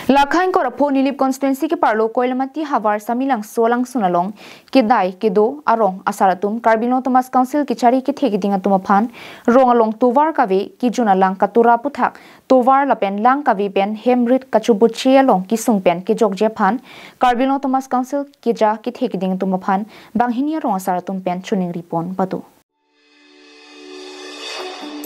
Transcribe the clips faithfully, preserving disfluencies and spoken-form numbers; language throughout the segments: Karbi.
Lakhain Korapho Nilip constituency keparlo Koilamati havar Samelangso alangsun along kedai kedo arong asar atum Karbi Anglong Autonomous Council kechari kethe keding atum aphan rong along tovar kave kejun alang katura aputhak tovar lapen lang kave pen hem rit kachoboche along kesung pen kejokje aphan Karbi Anglong Autonomous Council keja kethe keding atum aphan banghini arong asar atum pen choningri pon pado.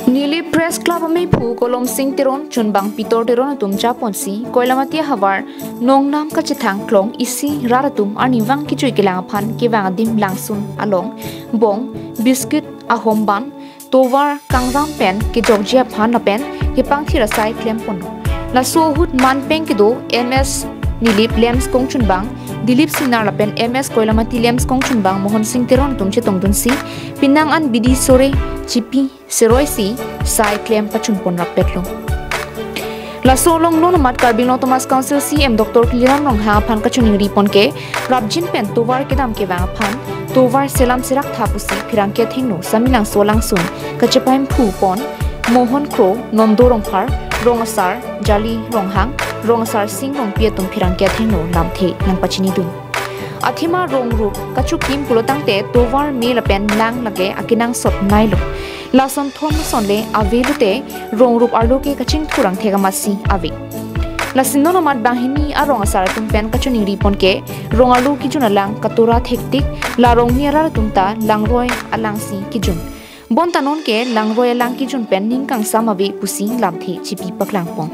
Nilip Press Club amephu Kolom Sing Teron chunbang Pitor Teron atum japonsi Koilamati havar nongnam kachethang klong isi rat atum arnivang kejui kelang aphan kevang adim langsun along bong, biscuit, ahomban, tovar, kangram pen kejokje aphan lapen kepangthir asai klem pon. Laso ahut manpeng kedo M S Nilip Lamps kongchunbang Dilip Singnar lapen M S Koilamati Lamps kongchunbang Mohon Sing Teron atum chetongdunsi penang an bidi sore chipi seroisi sai klem pachun pon rappetlo. Laso along non amat Karbi Anglong Autonomous Council C M Doctor Tuliram Ronghang aphan kachoningri pon ke prapjin pen tovar kedam kevang aphan tovar selam serak tha pusi pherangke athengno Samelangso alangsun kachepaimpu pon Mohon Kro, Nondo Rongphar, rong asar Jali Ronghang, rong asar Sing Rongpi atum pherangke athengno lamthe nangpachinidun. Athema rong rup kachokim pulotangte tovar me lapen lang lake akenangsot nailo. Lason thom lason le ave lote rong rup arlo ke kachingthur angthek amatsi ave. Lasi non amat banghini arong asar atum pen kachoningri pon ke rong arlo kejun alang katura thektik, la rong me arat atum ta langroi alangsi kejun. Bonta non ke langroi alang kejun pen ning kangsam ave pusi lamthe chipi paklang pon.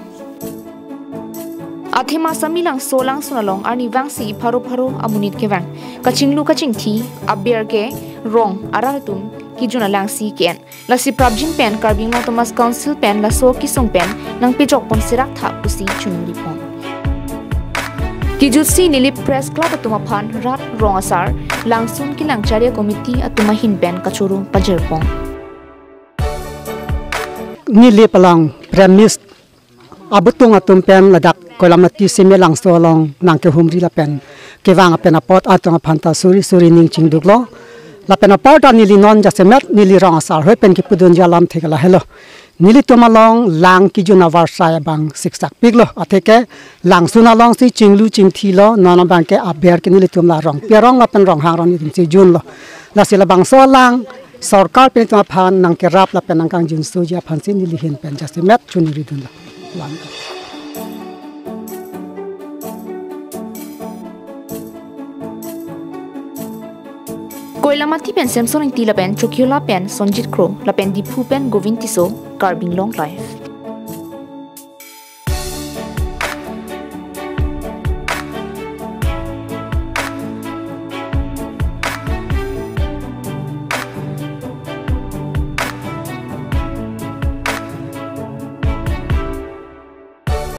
Athema Samelangso alangsun along arnivangsi pharo pharo amonit kevang kachinglu kachingthi aber ke rong arat atum kejun alangsi ke-en. Lasi prapjin pen Karbi Anglong Autonomous Council pen laso kesung pen nangpejok pon serak tha pusi choningri pon. Kejutsi Nilip Press Club atum aphan rat rong asar langsun kenangchari committee atum ahin pen kachoro pajir pon. Nilip along premise abutung atum pen ladak Koilamati Samelangso along nangkehumri lapen kevang apen apot atum aphan ta suri suri ning chingduklo. Lapen apot ta neli non jasemet neli rong asar hoi pen kepudunji alamthe ke lahelo. Nelitum along lang kejun avarsai abang siksak piklo. Atheke langsun alongsi chinglu chingthilo, non abang ke aber ke nelitum la Rongpi arong lapen Ronghang arong nelitum si junlo. Lasi labangso alang sorkar pen itum aphan nangkerap lapen nangkangjinsoji aphansi neli ahin pen jasemet choningridunlo. Lam. Koilamati pen Samson Ingti lapen Chokihola pen Sonjit Kro lapen Diphu pen Govind Tisso, Karbi Anglong Live.